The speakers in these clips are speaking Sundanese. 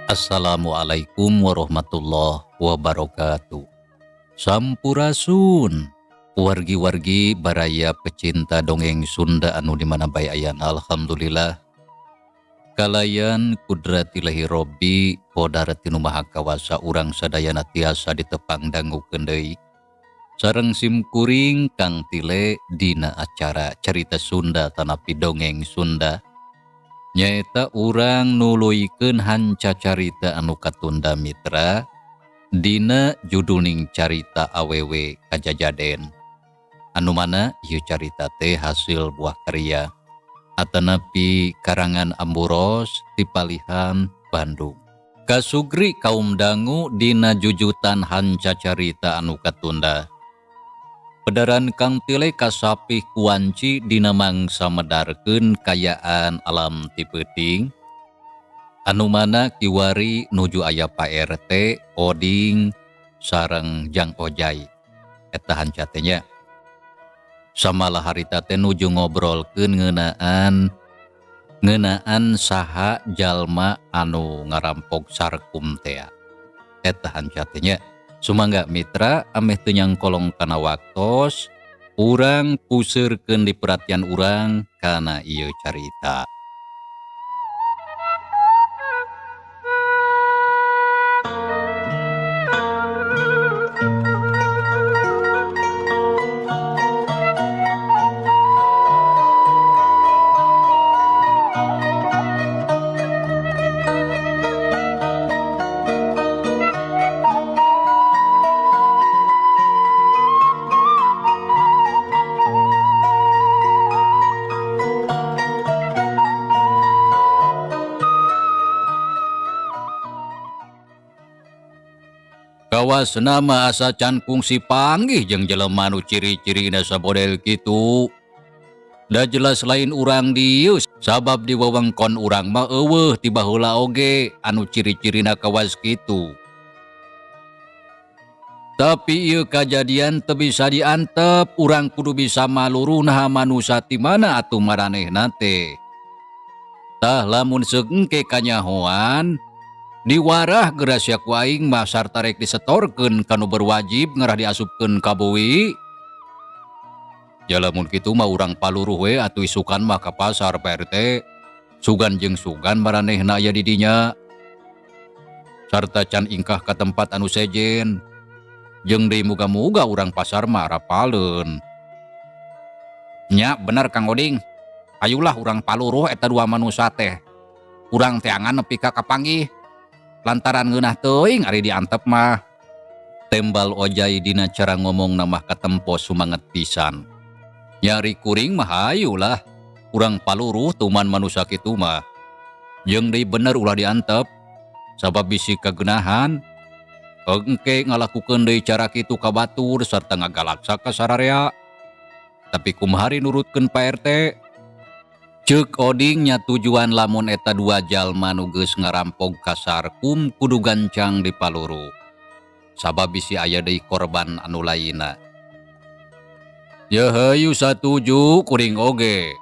Assalamualaikum warahmatullahi wabarakatuh. Sampurasun wargi-wargi baraya pecinta dongeng Sunda anu di mana bae ayana. Alhamdulillah kalayan kudratillahi robbi qodarati nu maha kawasa urang sadayana tiasa ditepang dangukeun deui sareng simkuring Kang Tile dina acara Carita Sunda tanapi dongeng Sunda. Nyaeta urang nuluykeun hanca carita anu katunda mitra dina juduling carita awewe kajajaden. Anu mana ieu carita teh hasil buah karya atanapi karangan Amburos ti Palihan Bandung. Kasugri kaum dangu dina jujutan hanca carita anu katunda. Pedaran Kang Tile kasapih kuanci dina mangsa medarkeun kayaan alam ti peuting. Anu mana kiwari nuju aya Pak RT, Oding, sareng Jang Ojai. Eta hanca teh nya. Samalah harita teh nuju ngobrolkeun ngeunaan saha jalma anu ngarampok sarkum tea. Eta hanca teh nya. Sumangga mitra ameh teu nyangkolong kana waktos, urang puseurkeun di perhatian urang kana ieu carita. Kawas nama asa can kungsi panggih jeung jelema nu ciri-cirina sabodel kitu. Da jelas lain urang dieu sabab di wewengkon urang mah eueuh ti baheula oge anu ciri-cirina kawas kitu. Tapi ieu kajadian teu bisa diantep, urang kudu bisa maluruh naha manusa ti mana atuh maranehna teh. Tah lamun seungke kanyahoan diwarah geura sia ku aing mah sarta rek disetorkeun ka nu berwajib ngarah diasupkeun ka beuwi. Ya lamun kitu mah urang paluruh we atuh isukan mah ka pasar Pak RT. Sugan jeung sugan maranehna aya di dinya. Sarta can ingkah ka tempat anu sejen. Jeung deui muga-muga urang pasar mah rapaleun. Nya bener Kang Oding. Ayulah urang paluruh eta dua manusa teh. Urang teangan nepi ka kapanggih. Lantaran ngeunah teuing ari diantep mah. Tembal Ojai dina cara ngomong namah katempo sumanget pisan. Nyari kuring mah hayulah. Urang paluruh tuman manusa kitu mah. Jeung deui bener ulah diantep. Sabab bisi kagenahan. Engke ngalakukeun deui cara kitu ka batur sarta ngagalaksa ka sararea. Tapi kumaha ari nurutkeun Pak RT? Ceuk Oding nya tujuan lamun eta dua jalma nu geus ngarampok ka sarkum kudu gancang dipaluru. Sabab bisi aya deui korban anu lainna. Ya hayu satuju kuring oge.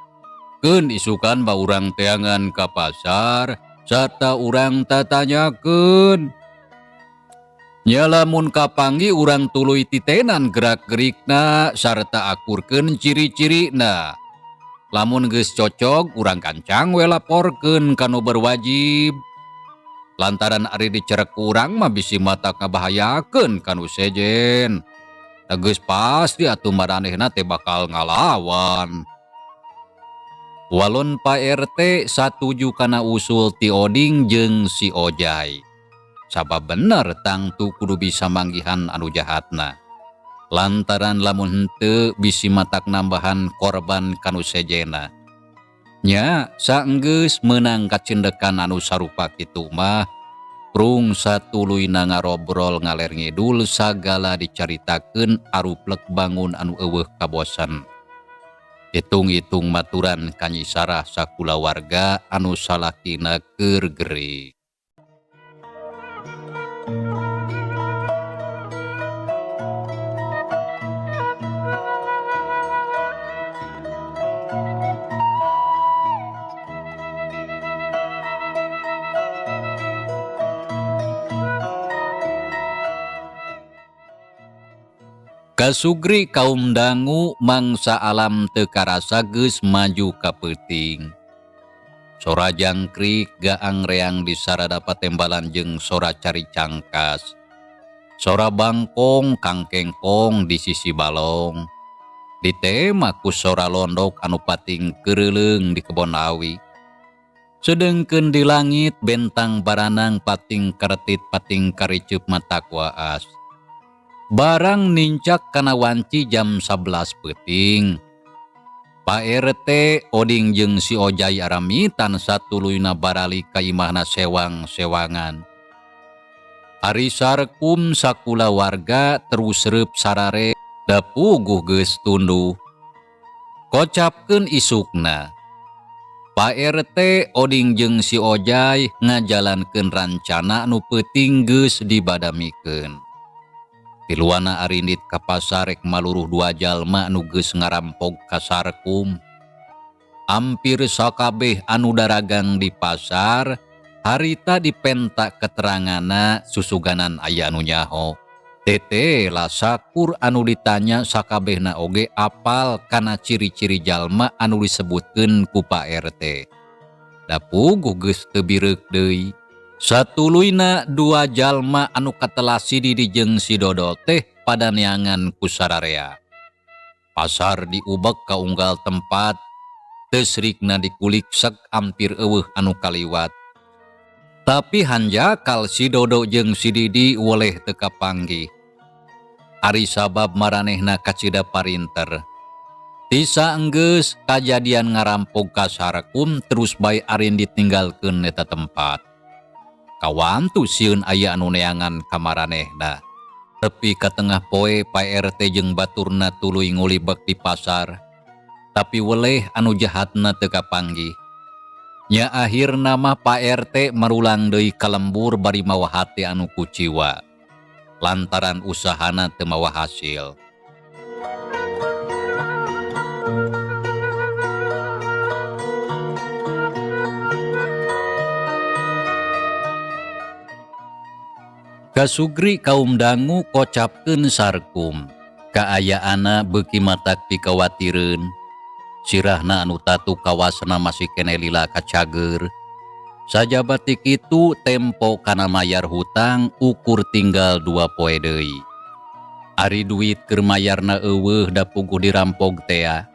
Keun isukan ba urang teangan ka pasar sarta urang tatanyakeun. Nya lamun kapanggih urang tuluy titenan gerak-gerikna sarta akurkeun ciri-cirina. Lamun geus cocok urang kancang we laporkeun ka nu berwajib. Lantaran ari dicerek ku urang mah bisi matak ngabahayakeun ka nu sejen. Da geus pasti atuh maranehna teh bakal ngalawan. Walon Pak RT satuju kana usul ti Oding jeung si Ojai. Sabab bener tangtu kudu bisa manggihan anu jahatna. Lantaran lamun henteu bisi matak nambahan korban kanu sejena. Nya saenggeus meunang kacindekan anu sarupa kitu mah prung satuluyna ngarobrol ngaler ngidul sagala dicaritakeun aruplek bangun anu eueuh kabosan. Hitung-hitung maturan ka Nyi Sarah sakulawarga anu salakina keur gering. Kasugri kaum dangu mangsa alam teu karasa geus maju ka peuting. Sora jangkrik gaang reang di sarada patembalan jeung sora cari cangkas. Sora bangkong kangkengkong di sisi balong. Ditema ku sora londok anu pating keureuleung di kebon awi. Sedengkeun di langit bentang baranang pating karetit pating kariceup mata kuaas. Barang nincak kana wanci jam 11 peuting. Pak RT Oding jeung si Ojai aramitan satuluyna baralik ka imahna sewang-sewangan. Ari Sarkum sakulawarga terus reup sarare da puguh geus tunduh. Kocapkeun isukna. Pak RT Oding jeung si Ojai ngajalankeun rancana nu peuting geus dibadamikeun. Tiluana arindit ka pasar rek maluruh dua jalma nu geus ngarampog ka Sarkum. Ampir sakabeh anu daragang di pasar harita dipenta keteranganna susuganan aya anu nyaho. Tete lah sakur anu ditanya sakabehna oge apal kana ciri-ciri jalma anu disebutkeun ku Pak RT. Da puguh geus teu bireuk deui. Satuluyna dua jalma anu katelah si Didi jeung si Dodo teh pada neangan ku sararea. Pasar diubek ka unggal tempat, teu srikna dikulik sek ampir eueuh anu kaliwat. Tapi hanjakal si Dodo jeung si Didi weleh teu kapanggih. Ari sabab maranehna kacida parinter. Tisa enggeus kajadian ngarampog ka Sarkum terus bae arindit ninggalkeun eta tempat. Kawantu sieun aya anu neangan ka maranehna. Tepi ka tengah poe Pak RT jeung baturna tuluy ngulibek di pasar. Tapi weleh anu jahatna teu kapanggih. Nya akhirna mah Pak RT marulang deui ka lembur bari mawa hate anu kuciwa. Lantaran usahana teu mawa hasil. Kasugri kaum dangu kocapkeun Sarkum. Kaayaanna beuki matak pikawatireun. Sirahna anu tatu kawasna masih keneh lila kacager. Sajaba ti kitu tempo kana mayar hutang ukur tinggal 2 poe deui. Ari duit keur mayarna eueuh da puguh dirampog tea.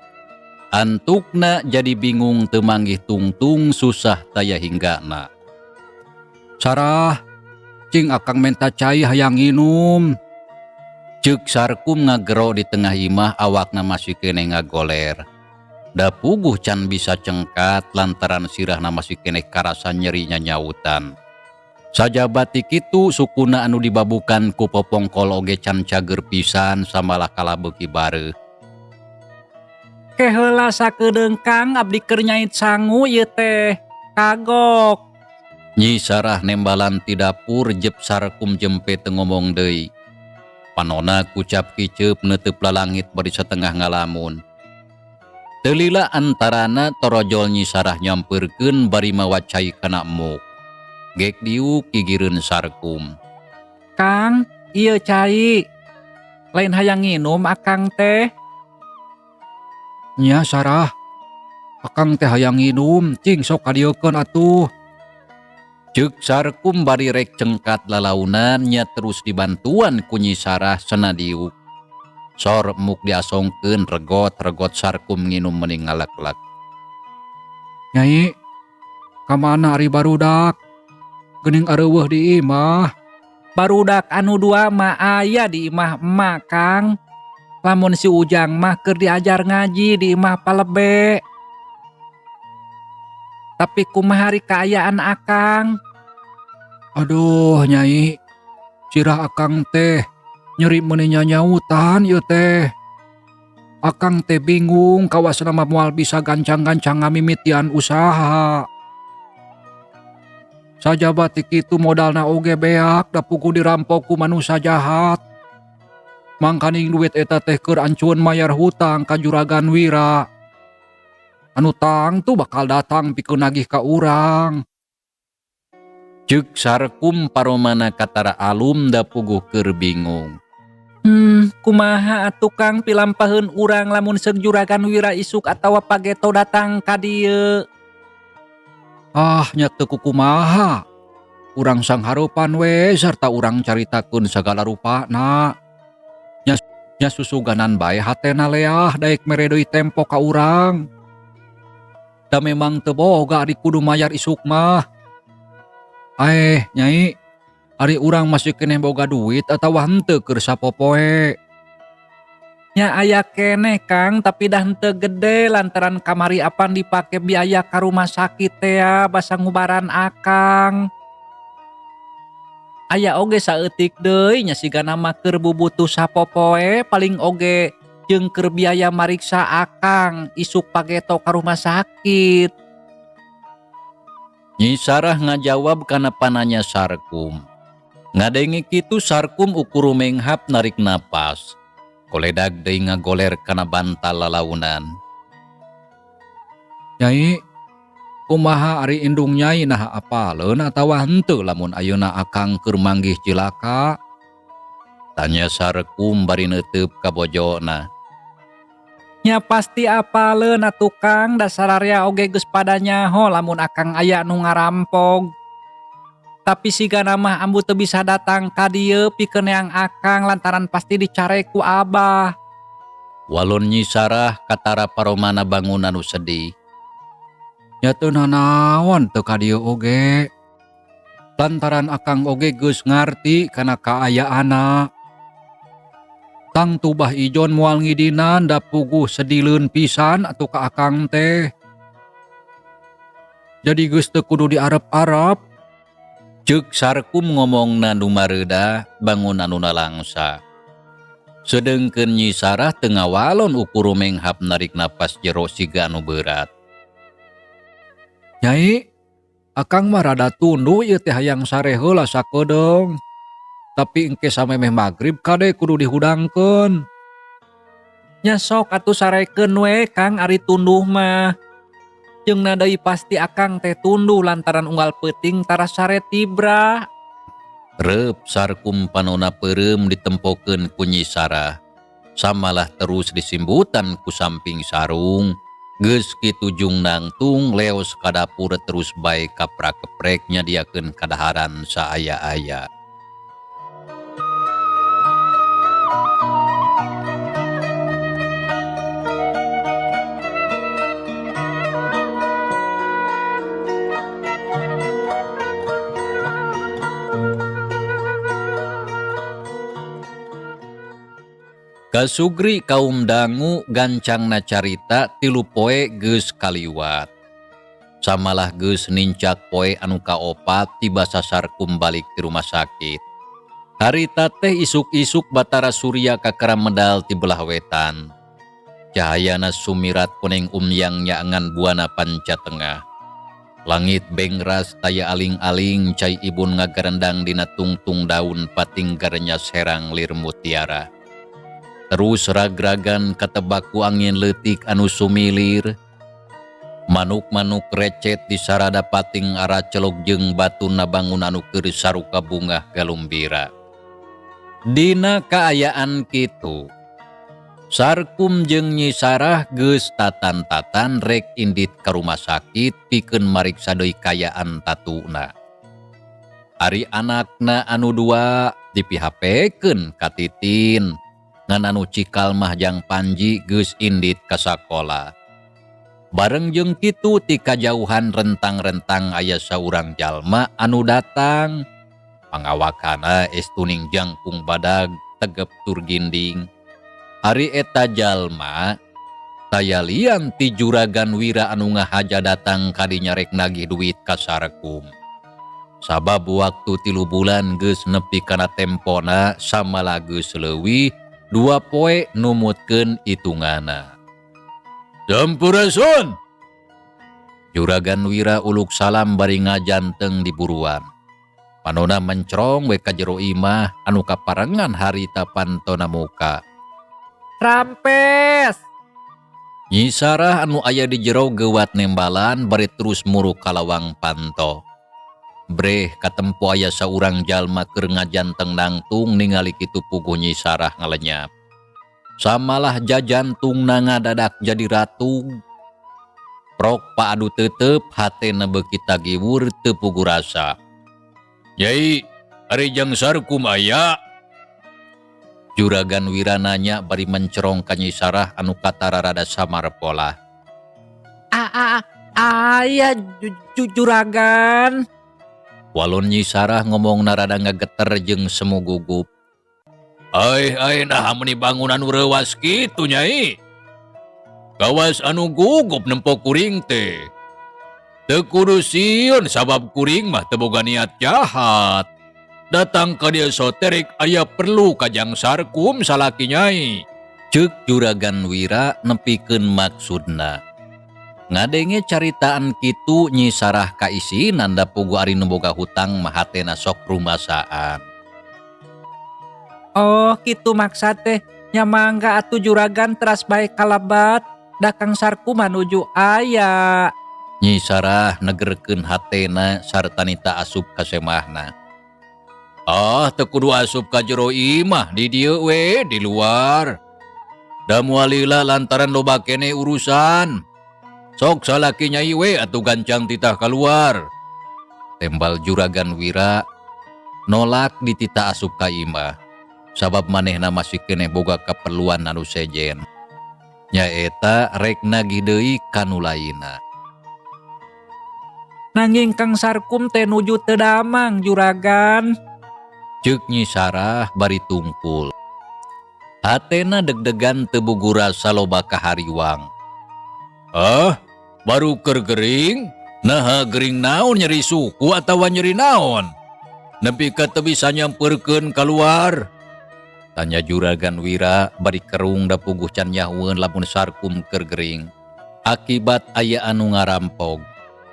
Antukna jadi bingung teu manggih tungtung susah taya hinggana. Sarah, cing akang menta cai hayang nginum. Ceuk Sarkum ngagero di tengah imah awakna masih keneh ngagoler. Da puguh can bisa cengkat lantaran sirahna masih keneh karasa nyeri nyanyautan. Sajaba ti kitu sukuna anu dibabukan ku popongkol oge can cager pisan samalah kalah beuki bareuh. Ke heula sakedeung Kang abdi keur nyait sangu ieu teh. Kagok. Nyi Sarah nembalan ti dapur jep Sarkum jempe teu ngomong deui. Panona kucap kiceup neuteub lalangit bari satengah ngalamun. Teu lila antarana torojol Nyi Sarah nyampeurkeun bari mawa cai kana emuk. Gek diuk gigireun Sarkum. Kang, ieu cai. Lain hayang nginum akang teh. Nya Sarah, akang teh hayang nginum, cing sok kadieukeun atuh. Ceuk Sarkum bari rek cengkat lalaunan nya terus dibantuan ku Nyi Sarah sanadiuk. Sor muk diasongkeun regot-regot Sarkum nginum meni ngaleklek. Nyai, kamana ari barudak? Geuning areuweuh di imah. Barudak anu dua mah aya di imah emak, Kang. Lamun si Ujang mah keur diajar ngaji di imah palebe. Tapi kumaha ari kaayaan Akang? Aduh, Nyai, sirah Akang teh nyeri meuni nyanyautan ieu teh. Akang teh bingung kawasna mah moal bisa gancang-gancang ngamimitian usaha. Sajaba ti kitu modalna oge beak da puguh dirampok ku manusa jahat. Mangkaning duit eta teh keur ancueun mayar hutang ka Juragan Wira. Anu tangtu bakal datang pikeun nagih ka urang. Ceuk Sarkum paromana katara alum da puguh keur bingung. Kumaha atuh Kang pilampaheun urang lamun seug Juragan Wira isuk atawa pageto datang ka dieu? Ah, nya teu kukumaha. Urang sanghareupan we sarta urang caritakeun sagala rupana. Nya susuganan bae hatena leah daek mere deui tempo ka urang. Da memang teu boga ari kudu mayar isuk mah. Aeh, Nyai, ari urang masih keneh boga duit atawa henteu keur sapopoe? Nya aya keneh Kang, tapi dah henteu gede lantaran kamari apan dipake biaya ka rumah sakit tea basa ngubaran Akang. Aya oge saeutik deui nya sigana mah keur bubutuh sapopoe paling oge jeung keur biaya mariksa Akang isuk pageto ka rumah sakit. Nyi Sarah ngajawab kana pananya Sarkum. Ngadenge kitu Sarkum ukur menghap narik napas. Koledag deui ngagoler kana bantal lalaunan. Nyai, kumaha ari indung Nyai naha apaleun atawa henteu lamun ayeuna Akang keur manggih cilaka? Tanya Sarkum bari neuteup ka bojona. Nya pasti apaleun atuh Kang, dasararea oge geus pada nyaho lamun Akang aya nu ngarampog. Tapi sigana mah ambu teu bisa datang ka dieu pikeun neang Akang lantaran pasti dicarek ku Abah. Walon Nyi Sarah katara paromana bangunan nu sedih. Nya teu nanaon teu ka dieu oge. Lantaran Akang oge geus ngarti kana kaayaanna. Tangtu Bah Ijon moal ngidinan da puguh sedileun pisan atuh ka Akang teh. Jadi geus teu kudu diarep-arep. Ceuk Sarkum ngomongna nu mareuda bangunan nu nalangsa. Sedengkeun Nyi Sarah teu ngawalon ukur menghap narik napas jero siga anu berat. Nyai, Akang mah rada tunduh ieu teh hayang sare heula sakedeung. Tapi engke samemeh magrib kade kudu dihudangkeun. Nya sok atuh sarekeun we Kang ari tunduh mah. Jeung na deui pasti Akang teh tunduh lantaran unggal peuting tara sare tibra. Reup Sarkum panona peureum ditempokeun ku Nyi Sarah. Samalah terus disimbutan ku samping sarung. Geus kitu jung nangtung leos ka dapur terus bae kaprak-keprek nyadiakeun kadaharan saaya-aya. Kasugri kaum dangu gancangna carita 3 poe geus kaliwat. Samalah geus nincak poe anu kaopat tiba Sarkum balik ti rumah sakit. Harita teh isuk-isuk Batara Surya kakara medal ti belah wetan. Cahayana sumirat koneng umyang nyaangan buana panca tengah. Langit bengras taya aling-aling cai ibun ngagarendang dina tungtung daun pating garenya serang lir mutiara. Terus ragragan katebaku angin leutik anu sumilir. Manuk-manuk recet di sarada pating ara celok jeung batu nabangun anu keur saruka bungah galumbira. Dina kaayaan kitu, Sarkum jeung Nyi Sarah geus tatan-tatan rek indit ka rumah sakit pikeun mariksa deui kayaan tatuna. Ari anakna anu dua dipihapekeun ka Titin. Ngan anu cikal mah Jang Panji geus indit ka sakola. Bareng jeung kitu ti kajauhan rentang-rentang aya saurang jalma anu datang. Pangawakana estuning jangkung badag tegep tur ginding. Ari eta jalma taya lian ti Juragan Wira anu ngahaja datang kadinya rek nagih duit ka Sarkum. Sabab waktu 3 bulan geus nepi kana tempona samalah geus leuwih 2 poe numutkeun hitungana. Sampurasun. Juragan Wira uluk salam bari ngajanteng di buruan. Panona mencrong we ka jero imah anu kaparengan harita pantona muka. Rampes. Nyi Sarah anu aya di jero geuwat nembalan bari terus muruk ka lawang panto. Breh katempo aya saurang jalma keur ngajanteng nangtung ningali kitu puguh Nyi Sarah ngalenyap. Samalah jajantungna ngadadak jadi ratug. Prok paadu tetep hatena beuki tagiwur teu puguh rasa. Yai, ari Jang Sarkum aya? Juragan Wira nanya bari mencerong ka Nyi Sarah anu katara rada samar pola. Aya juragan. Walon Nyi Sarah ngomong narada ngageter jeung semu gugup. Ai, ai, nah meni bangunan reuwas kitu nyai. Kawas anu gugup nempo kuring teh. Teu kudu sieun sabab kuring mah teu boga niat jahat. Datang ka dieu soterik aya perlu ka Jang Sarkum salaki nyai. Ceuk Juragan Wira nepikeun maksudna. Ngadenge caritaan kitu Nyi Sarah kaisinan da puguh ari nu boga hutang mah hatena sok rumasaan. Oh, kitu maksad teh. Nya mangga atuh juragan teras bae kalabat, da Kang Sarkum manuju aya. Nyi Sarah negerkeun hatena sarta nita asup ka semahna. Ah, teu kudu asup ka jero imah di dieu we di luar. Da moal lila lantaran loba keneh urusan. Sok salaki nyai we atuh gancang titah kaluar. Tembal Juragan Wira nolak dititah asup ka imah. Sabab manehna masih keneh boga kaperluan anu sejen. Nyaeta rek nagih deui ka nu lainna. Nanging Kang Sarkum teh nuju teu damang juragan. Ceuk Nyi Sarah bari tungkul. Hatena deg-degan teu bugu rasa loba kahariwang. Ah, baru keur gering? Naha gering naon nyeri suku atawa nyeri naon? Nepi ka teu bisa nyampeurkeun kaluar. Tanya Juragan Wira bari kerung da puguh can nyahueun lamun Sarkum keur gering. Akibat aya anu ngarampog.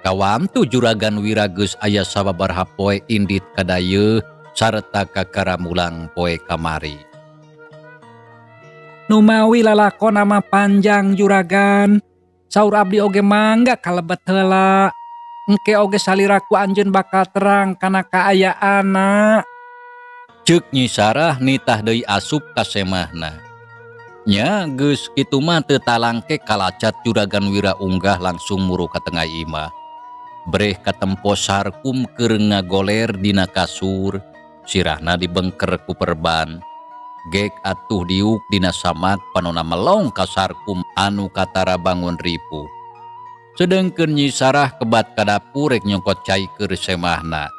Kawantu Juragan Wira geus aya sababaraha poe indit ka dayeuh sarta kakaramulang poe kamari. Numawi lalakon nama panjang juragan, saur abdi oge mangga kalebet heula. Engke oge saliraku anjeun bakal terang kana kaayaanna. Ceuk Nyi Sarah nitah deui asup ka semahna. Nya geus kitu mah teu talangke kalacat Juragan Wira unggah langsung muru ka tengah imah. Breh katempo Sarkum keur ngagoler dina kasur, sirahna dibengker ku perban. Gek atuh diuk dina samak panona melong ka Sarkum anu katara bangun ripuh. Sedengkeun Nyi Sarah kebat ka dapur rek nyongkot cai keur semahna.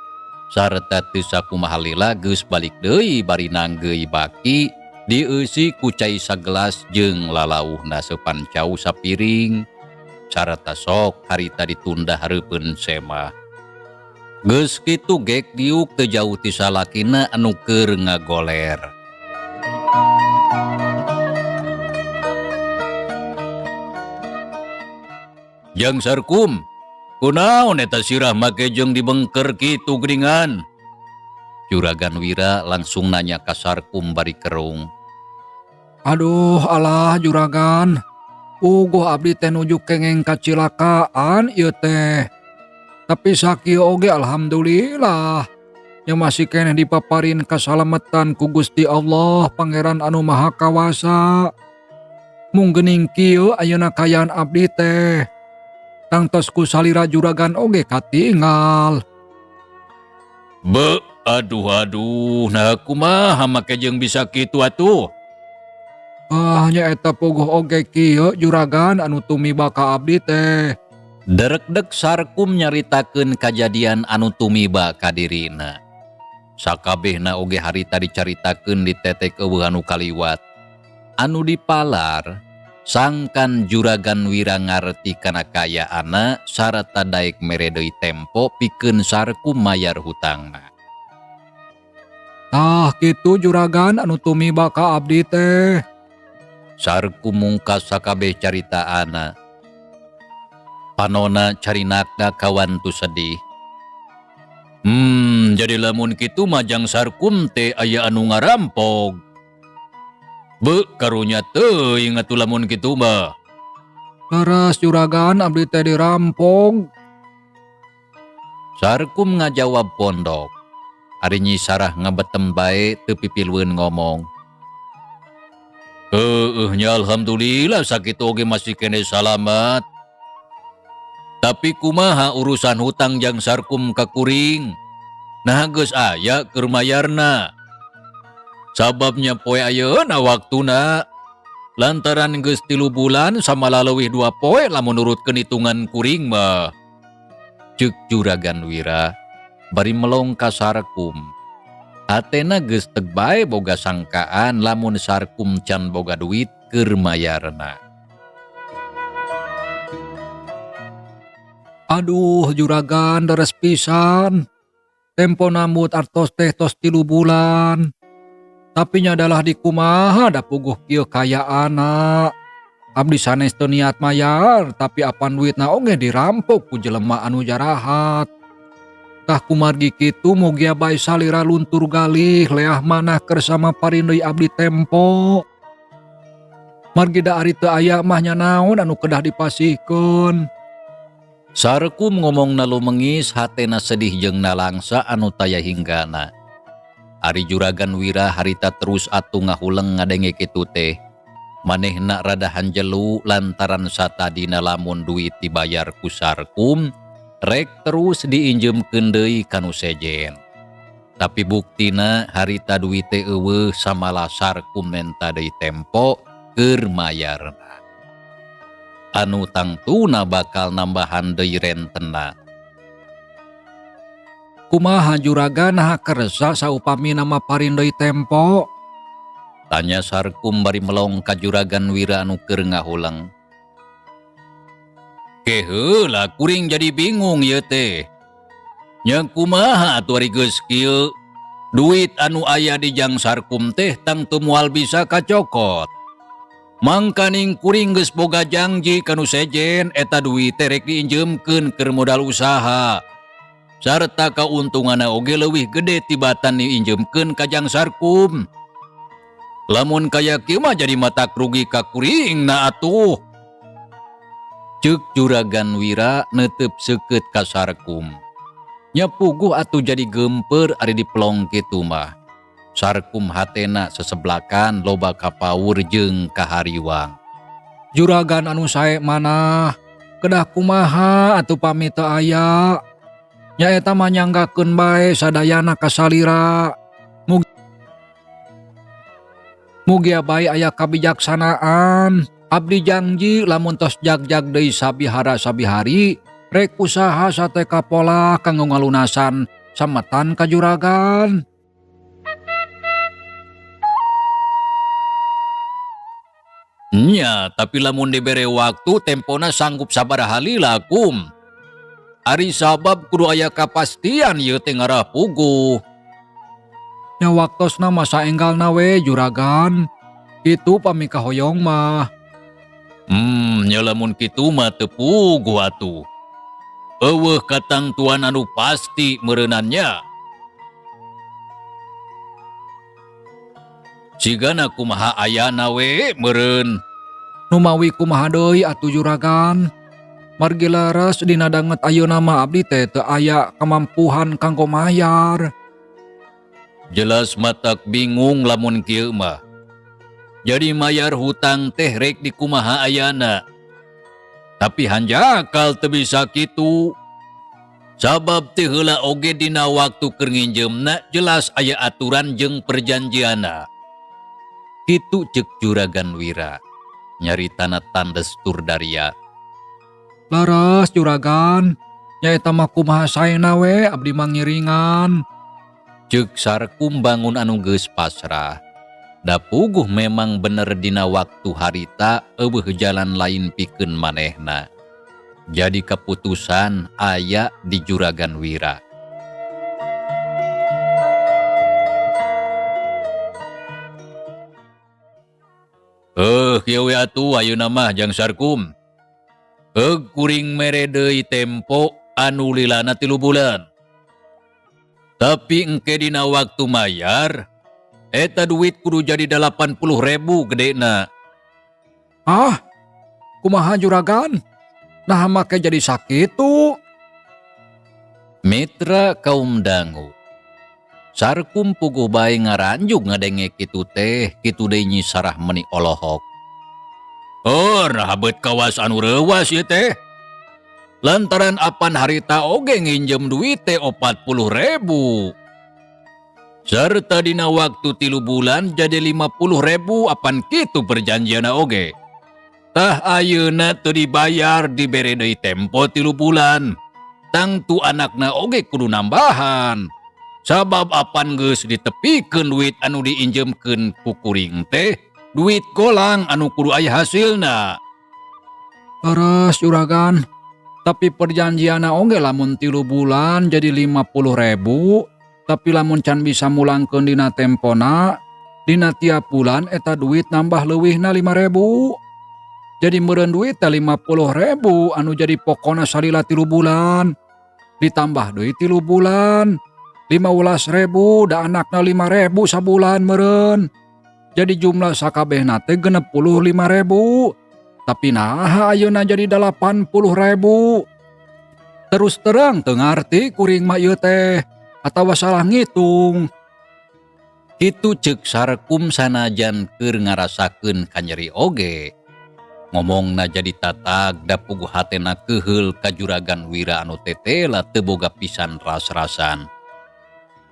Sarta teu sakumaha lila geus balik deui bari nanggeui baki dieusi ku cai sagelas jeung lalauhna seupan cau sapiring. Sarta sok harita ditunda hareupeun semah. Geus kitu gek diuk teu jauh ti salakina anu keur ngagoler. Jang Sarkum, kunaon eta sirah make jeung dibengker kitu geuningan? Juragan Wira langsung nanya ka Sarkum bari kerung. Aduh alah juragan, uguh abdi teh nuju kengeng kacilakaan ieu teh. Tapi sakieu oge alhamdulillah, nya masih keneh dipaparin kasalametan ku Gusti Allah Pangeran anu Maha Kawasa. Mung geuning kieu ayeuna kayaan abdi teh. Tangtos ku salira juragan oge katingal. Be, aduh aduh, nah kumaha make jeung bisa kitu atuh? Ah, nya eta puguh oge kieu juragan anu tumiba ka abdi teh. Derekdek Sarkum nyaritakeun kajadian anu tumiba ka dirina. Sakabehna oge harita dicaritakeun di tetek eueuh anu kaliwat. Anu dipalar, sangkan Juragan Wira ngarti kana kaayaanna sarta daek mere deui tempo pikeun Sarkum mayar hutangna. Tah kitu juragan anu tumiba ka abdi teh. Sarkum mungkas sakabeh caritaanna. Panona carinakna kawantu sedih. Jadi lamun kitu mah jang Sarkum teh aya anu ngarampog. Be, karunya teuing atuh lamun kitu mah. Leres juragan abdi teh dirampog. Sarkum ngajawab pondok. Ari Nyi Sarah ngabetem bae teu pipilueun ngomong. Heueuh nya alhamdulillah sakitu oge masih keneh salamat. Tapi kumaha urusan hutang jang Sarkum ka kuring? Nah geus aya keur mayarna. Sababnya poe ayeuna waktuna. Lantaran geus 3 bulan sama laleuwih 2 poe lamun nurutkeun hitungan kuring mah. Ceuk Juragan Wira bari melong ka Sarkum. Hatena geus teg bae boga sangkaan lamun Sarkum can boga duit keur mayarna. Aduh juragan deres pisan. Tempo nambut artos teh tos 3 bulan. Tapi nya adalah di kumaha da puguh kieu kayaana. Abdi sanes teu niat mayar, tapi apan duitna oge dirampok ku jelema anu jarahat. Tah kumargi kitu mugia bae salira luntur galih leah manah keur sama parindeui abdi tempo. Margi da ari teu aya mah nya naon anu kedah dipasihkeun. Sarkum ngomongna lumengis hatena sedih jeung nalangsa anu taya hinggana. Ari Juragan Wira harita terus atuh ngahuleng ngadenge kitu teh. Manehna rada hanjelu lantaran satadina lamun duit dibayar ku Sarkum rek terus diinjemkeun deui ka nu sejen. Tapi buktina harita duit teh eueuh samalah Sarkum menta deui tempo keur mayarna. Anu tangtuna bakal nambahan deui rentena. Kumaha juragan naha kersa saupami nama parindeui tempo? Tanya Sarkum bari melong ka Juragan Wira anu keur ngahuleng. Keheula kuring jadi bingung ieu teh. Nya kumaha atuh ari geus kieu? Duit anu aya di jang Sarkum teh tangtu moal bisa kacokot. Mangkaning kuring geus boga janji ka nu sejen eta duit teh rek diinjeumkeun keur modal usaha. Sarta kauntunganna oge leuwih gede tibatan diinjeumkeun ka jang Sarkum. Lamun kaya kieu mah jadi matak rugi ka kuringna atuh. Ceuk Juragan Wira neuteup seukeut ka Sarkum. Nya puguh atuh jadi geumpeur ari dipelong kitu mah. Sarkum hatena seseblakan loba kapaur jeung kahariwang. Juragan anu sae manah, kedah kumaha atuh pami teu aya. Nyaeta mah nyanggakeun bae sadayana kasalira. Mugia bae aya kabijaksanaan. Abdi janji lamun tos jagjag deui sabihara sabihari, rek usaha sate kapola kanggo ngalunasan sametan ka juragan. Nya, tapi lamun dibere waktu tempona sanggup sabaraha lila kum. Ari sabab kudu aya kapastian ieu teh ngarah puguh. Nya waktosna masa enggalna we juragan. Kitu pami kahoyong mah. Nya lamun kitu mah teu puguh atuh. Eueuh katangtuan anu pasti meureunannya. Sigana kumaha ayana we meureun. Numawi kumaha deui atuh juragan. Margi leres dina danget ayeuna mah abdi teh teu aya kamampuhan kanggo mayar. Jelas matak bingung lamun kieu mah. Jadi mayar hutang teh rek dikumaha ayana. Tapi hanjakal teu bisa kitu. Sabab ti heula oge dina waktu keur nginjeumna jelas aya aturan jeung perjanjianna. Kitu ceuk Juragan Wira. Nyaritana tandes tur daria. Leres Juragan, nya eta mah kumaha saena we abdi mah ngiringan. Ceuk Sarkum bangun anu geus pasrah. Da puguh memang bener dina waktu harita eueuh jalan lain pikeun manehna. Jadi keputusan aya di Juragan Wira. Kieu we atuh ayeuna mah Jang Sarkum. Heug kuring mere deui tempo anu lilana 3 bulan. Tapi engke dina waktu mayar, eta duit kudu jadi 80.000 gedena. Ah, kumaha Juragan? Nah make jadi sakitu. Mitra kaum dangu. Sarkum puguh bae ngaranjug ngadenge kitu teh, kitu deui Nyi Sarah meni olohok. Oh, nah beut kawas anu reuwas ieu teh. Lantaran apan harita oge nginjem duit teh 40.000. Serta dina waktu 3 bulan jadi 50.000 apan kitu perjanjianna oge. Tah ayeuna teu dibayar dibere deui tempo 3 bulan. Tangtu anakna oge kudu nambahan. Sabab apan geus ditepikeun duit anu diinjemkeun ku kuring teh, duit golang anu kudu aya hasilna. Leres Juragan, tapi perjanjianna oge lamun 3 bulan jadi 50.000, tapi lamun can bisa mulangkeun dina tempona, dina tiap bulan eta duit nambah leuwihna 5.000. Jadi meureun duit teh 50.000 anu jadi pokona salila 3 bulan. Ditambah deui 3 bulan, 15.000 da anakna 5.000 sabulan meureun. Jadi jumlah sakabehna teh 65.000. Tapi naha ayeuna jadi 80.000. Terus terang teu ngarti kuring mah ieu teh atawa salah ngitung. Kitu ceuk Sarkum sanajan keur ngarasakeun kanyeri oge. Ngomongna jadi tatag da puguh hatena keuheul ka Juragan Wira anu tetela teu boga pisan ras-rasan.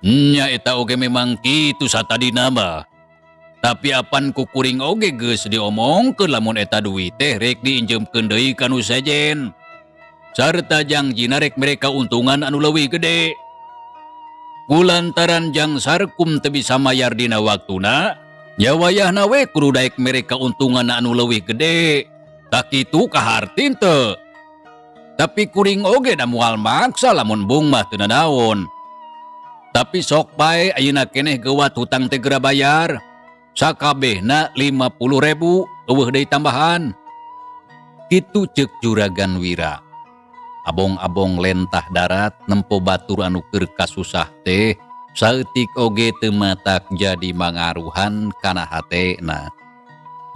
Nya eta oge memang kitu satadina mah. Tapi apan ku kuring oge geus diomongkeun lamun eta duit teh rek diinjeumkeun deui ka nu sejen. Sarta jangjina rek mere kauntungan anu leuwih gede. Kulantaran Jang Sarkum teu bisa mayar dina waktuna, nya wayahna we kudu daek mere kauntungan anu leuwih gede. Tak kitu kaharti teu. Tapi kuring oge da moal maksa lamun bung mah teu nanaon. Tapi sok bae ayeuna keneh geuwat hutang teh geura bayar. Sakabehna 50.000 eueuh deui tambahan. Kitu ceuk Juragan Wira. Abong-abong lentah darat nempo batur anu keur kasusah teh saeutik oge teu matak jadi mangaruhan kana hatena.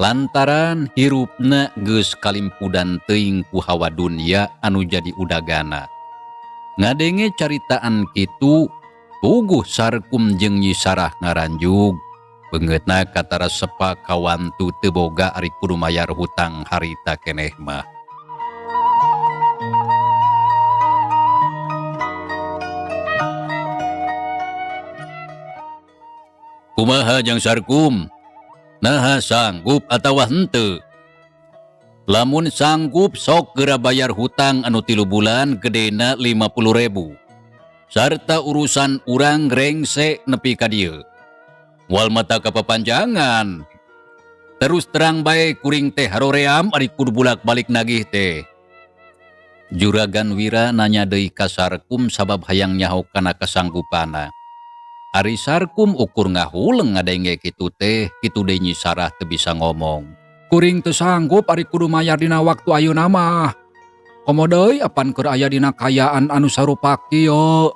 Lantaran hirupna geus kalimpudan teuing ku hawa dunya anu jadi udagana. Ngadenge caritaan kitu, puguh Sarkum jeung Nyi Sarah ngaranjug. Beungeutna katara sepa kawantu teu boga ari kudu mayar hutang harita keneh mah. Kumaha Jang Sarkum? Naha sanggup atawa henteu? Lamun sanggup sok geura bayar hutang anu 3 bulan gedena 50.000. Sarta urusan urang rengse nepi ka dieu. Moal mata kapapanjangan. Terus terang bae kuring teh haroream ari kudu bulak-balik nagih teh. Juragan Wira nanya deui ka Sarkum sabab hayang nyaho kana kasanggupana. Ari Sarkum ukur ngahuleng ngadenge kitu teh, kitu deui Nyi Sarah teu bisa ngomong. Kuring teu sanggup ari kudu mayar dina waktu ayeuna mah. Komo deui apan keur aya dina kayaan anu sarupa kieu.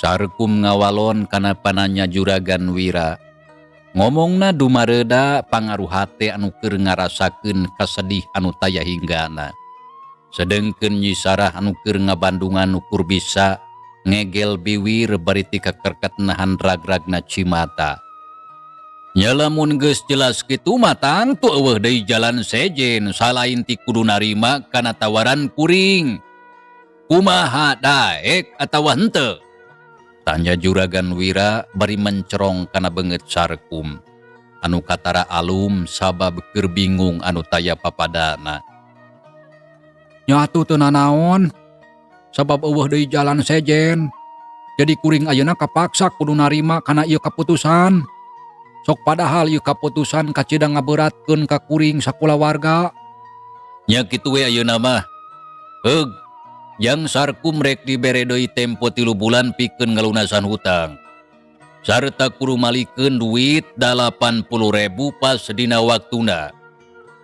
Sarkum ngawalon kana pananya Juragan Wira. Ngomongna dumareuda pangaruh hate anu keur ngarasakeun kasedih anu taya hinggana. Sedengkeun Nyi Sarah anu keur ngabandungan ukur bisa ngegel biwir bari ti kakerket nahan rag-ragna cimata. Nya lamun geus jelas kitu mah tangtu eueuh deui jalan sejen salain ti kudu narima kana tawaran kuring. Kumaha daek atawa henteu? Tanya Juragan Wira bari mencerong kana beungeut Sarkum anu katara alum sabab keur bingung anu taya papadana. Nya atuh teu nanaon sabab euweuh deui jalan sejen. Jadi kuring ayeuna kapaksa kudu narima kana ieu kaputusan. Sok padahal ieu kaputusan kacida ngaberatkeun ka kuring sakulawarga. Nya kitu we ayeuna mah. Heug, jang Sarkum rek dibere deui tempo 3 bulan pikeun ngalunasan hutang. Sarta kudu malikeun duit 80.000 pas dina waktuna.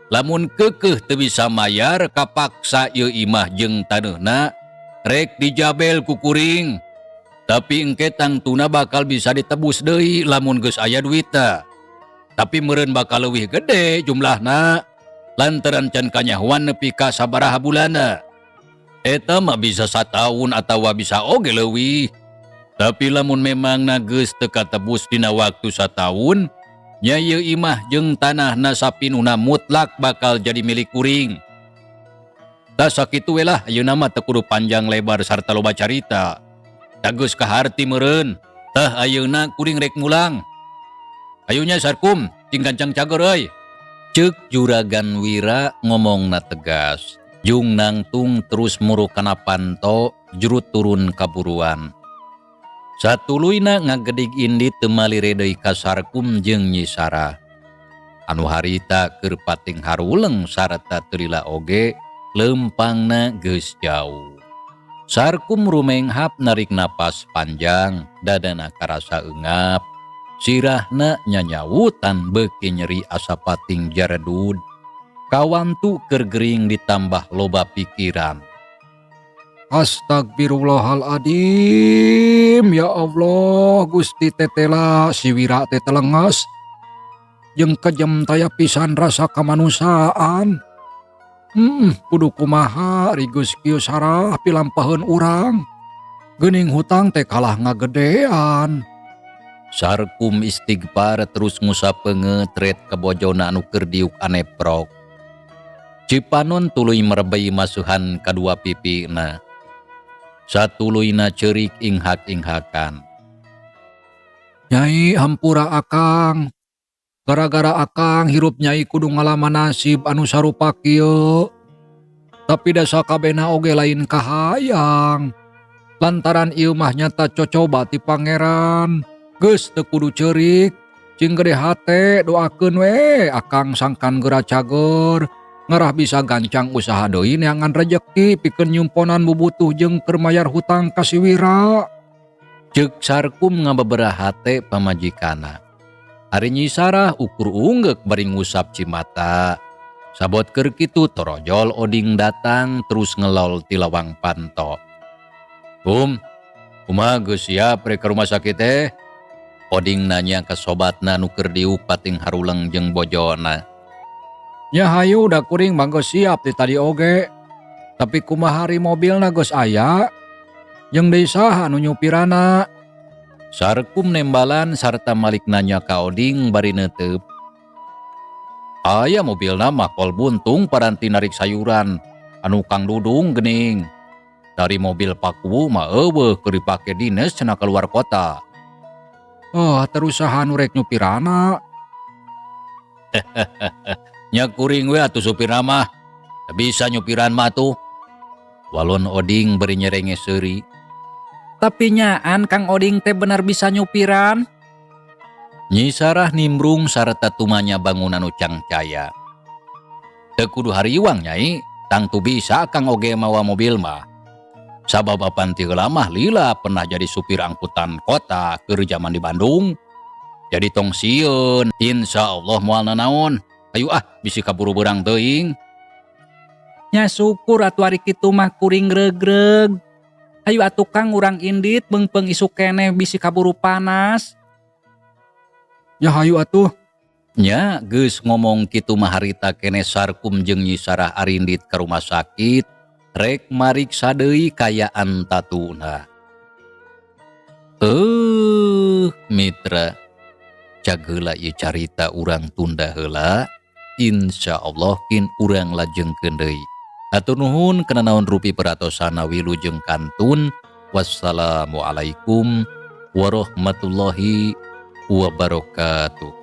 Lamun keukeuh teu bisa mayar kapaksa ieu imah jeung taneuhna rek dijabel ku kuring. Tapi engke tangtuna bakal bisa ditebus deui lamun geus aya duitna. Tapi meureun bakal leuwih gede jumlahna lantaran can kanyahoan nepi ka sabaraha bulanna. Eta mah bisa sataun atawa bisa oge leuwih. Tapi lamun memang na geus teu katebus dina waktu sataun, nya ieu imah jeung tanahna sapinuna mutlak bakal jadi milik kuring. Tah sakitu we lah ayeuna mah teu kudu panjang lebar sarta loba carita. Da geus kaharti meureun. Tah ayeuna kuring rek mulang. Ayunya Sarkum, cing gancang cager euy. Ceuk Juragan Wira ngomongna tegas. Jung nangtung terus muru kana panto, juru turun kaburuan. Satuluyna ngagedig indi teu malire deui ka Sarkum jeung Nyi Sarah. Anu harita keur pating haruleng sarta teu lila oge, leumpangna geus jauh. Sarkum rumenghap narik napas panjang, dadana karasa eungap, sirahna nyanyawutan beuki nyeri asa pating jaredud. Kawantu keur gering ditambah loba pikiran. Astagfirullahaladzim, ya Allah, Gusti tetela si Wira teh telenges. Jeung kejem taya pisan rasa kemanusiaan. Kudu kumaha rigeus kieu sarah pilampaheun urang. Geuning hutang teh kalah ngagedean. Sarkum istighfar terus ngusap peungeut ret ka bojona anu keur diuk aneprok. Cipanon tuluy merebei masuhan kadua pipina. Satuluyna ceurik inghak-inghakan. Nyai hampura akang. Gara-gara akang hirup nyai kudu ngalaman nasib anu sarupa kieu. Tapi da sakabehna oge lain kahayang. Lantaran ieu mah nyata cocoba ti pangeran. Geus teu kudu ceurik. Cing gede hate doakeun we akang sangkan geura cager. Ngarah bisa gancang usaha deui neangan rejeki pikeun nyumponan bubutuh jeung keur mayar hutang ka si Wira. Ceuk Sarkum ngababera hate pamajikana. Ari Nyi Sarah ukur ungeuk bari ngusap cimata. Sabot keur kitu torojol Oding datang terus ngelol ti lawang panto. Kum, kumaha geus siap rek ka rumah sakit teh? Oding nanya ka sobatna nu keur diuk pating haruleng jeung bojona. Nya hayu da kuring mah geus siap ti tadi oge. Tapi kumaha ari mobilna geus aya? Jeung deui saha nu nyupirana? Sarkum nembalan sarta malik nanya ka Oding bari neuteup. Aya mobilna mah kol buntung paranti narik sayuran anu Kang Dudung geuning. Dari mobil Pakuwu mah eueuh keur dipake dinas cenah keluar kota. Oh, terus saha nu rek nyupirana? Nya kuring we atuh supirna mah. Teu bisa nyupiran mah tuh. Walon Oding bari nyerenge seuri. Tapi nyaan Kang Oding teh bener bisa nyupiran. Nyi Sarah nimbrung sarta tumanya bangunan nu cangcaya. Teu kudu hariwang nyai, tangtu bisa Kang oge mawa mobil mah. Sabab apan ti heula mah lila pernah jadi supir angkutan kota keur zaman di Bandung. Jadi tong sieun, insya Allah moal nanaon. Ayo ah, bisi kaburu beurang teuing. Nya syukur atuh ari kitu mah kuring regreg. Ayo atuh Kang urang indit beungpeung isuk keneh bisi kaburu panas. Ya hayu atuh. Nya geus ngomong kitu mah harita keneh Sarkum jeung Nyi Sarah arindit ka rumah sakit rek mariksa deui kayaan tatuna. Mitra, cag heula ieu carita urang tunda heula, insya Allah kin urang lajengkeun deui. Hatur nuhun kana naon rupi peratosana, wilujeng kantun. Wassalamualaikum warahmatullahi wabarakatuh.